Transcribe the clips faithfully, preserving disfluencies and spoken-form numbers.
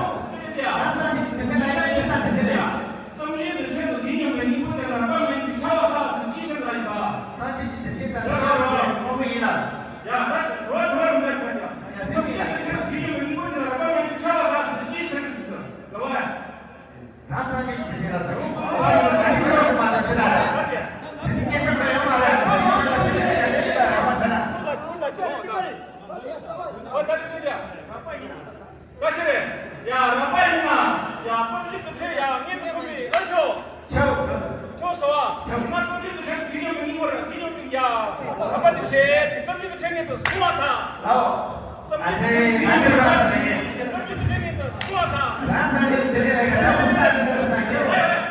རང་ཚང་གི་དེ་ཆེན་ལ་ཡང་དེ་ཆེན་ལ་དེ་ཆེན་ལ་ཡང་། བསམ་གཞིག་དེ་ཆེན་དུ་འདི་ཉམས་པའི་སྙིང་པོ་དེ་ལ་རག་པ་མེད་པའི་ཆ་ལ་བརྟགས་ཟེར་ཅི་ཞིག་ལ་ཡིན་པ། བསམ་གཞིག་དེ་ཆེན་དུ་འདི་ཉམས་པའི་སྙིང་པོ་ཡིན་ལ། ཡ་ད་དོ་དོ་རུ་མེད་ཁ་ཡ། བསམ་གཞིག་དེ་ཆེན་དུ་འདི་ཉམས་པའི་སྙིང་པོ་དེ་ལ་རག་པ་མེད་པའི་ཆ་ལ་བརྟགས་ཟེར་ཅི་ཞིག་ལ་ཡིན་པ། རང་ཚང་གི་དེ་ཆེན་ལ་ཟེར། ད་ཁྱེད་རེད། ཡ་རག་པ་ཡིན་ན། ཡ་བསམ་གཞིག་ཏུ་ཁྲིད་ཡ་སྔོན་དུ་སོང་བའི་ཨ་ཆོ། ཆོ་ཟེར་བ། ཡིན་ན་བསམ་གཞིག་ཏུ་ཁྲིད་འདི་ཉམས་པའི་སྙིང་པོ་རེད། འདི་ཉམས་པའི་ཡ་རག་པ་དེ་བྱས་ཅི་བསམ་གཞིག་ཏུ་ཁྲིད་སྔོན་དུ་སོང་བ་དང་། བསམ་གཞིག་ཏུ་ཁྲིད་འདི་ཉམས་པའི་རག་པ་དེ་བྱས་ཅི་བསམ་གཞིག་ཏུ་ཁྲིད་སྔོན་དུ་སོང་བ་དང་། རང་ཚང་གི་དེ་རེད། ད་ཁོང་ཚང་གི་ལ་ད་ཁྱེད་རེད།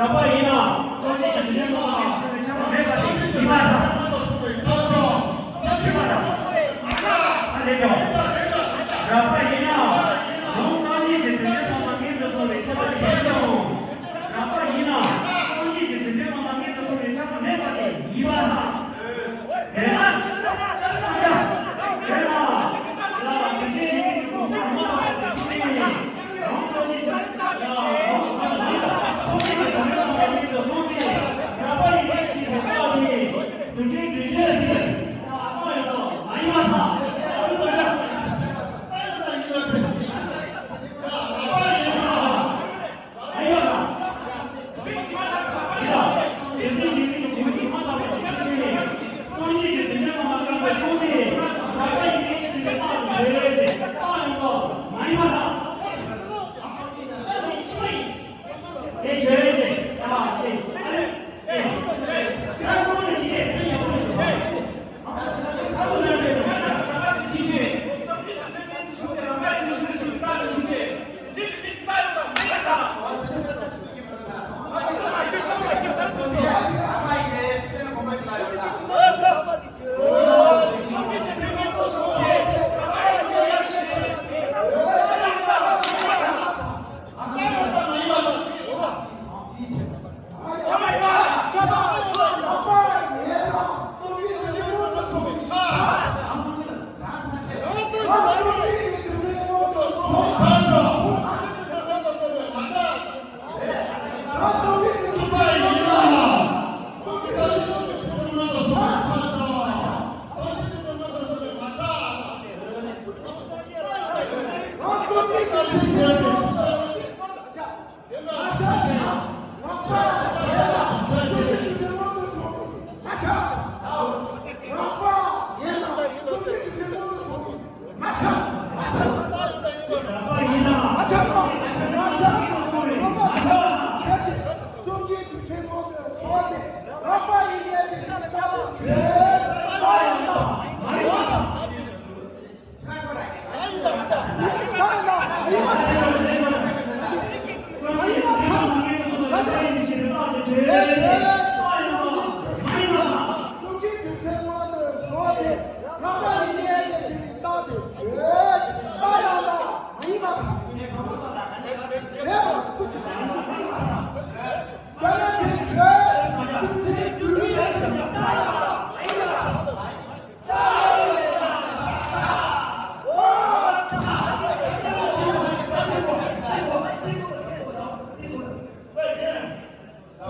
རགས་པ་ཡིན་ན། གཙོ་ཆེ་གི་དུས་ཆེན་མ་ཆགས་པ་མེད་པ་དེ་ཡིན་པ་དང་། ཡིན་པ་དང་། ཨ་ལས་ཀྱང་། རགས་པ་ཡིན་ན། རང་གཙོ་ཆེ་གི་དུས་ཆེན་མ་ངེས་དུ་སོང་བའི་ཆགས་པ་ཡིན་ཀྱང་། རགས་པ་ཡིན་ན། གཙོ་ཆེ་གི་དུས་ཆེན་མ་ངེས་དུ་སོང་བའི་ཆགས་པ་མེད་པ་དེ་ཡིན་པ་དང་།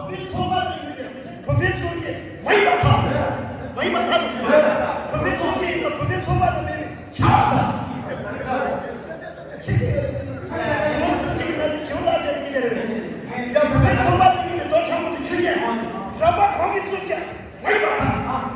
བོད་པའི་ཚོགས་པ་དེ་ཡིན་པས། བོད་པའི་ཚོགས་པ་མ་ཡིན་པ་ཐག་མ་ཡིན་པ་ཐག་བོད་པའི་ཚོགས་པ་ཡིན་ན་བོད་པའི་ཚོགས་པ་དང་མེད་པའི་ཆགས་པ། ཡང་བོད་པའི་ཚོགས་པ་དེ་ཡིན་པའི་རྡོ་ཁྲ་མོ་དེ་ཆོས་ཅན། རགས་པ་གང་གིས་བཙུགས་ཀྱང་། མ་ཡིན་པ་དང་།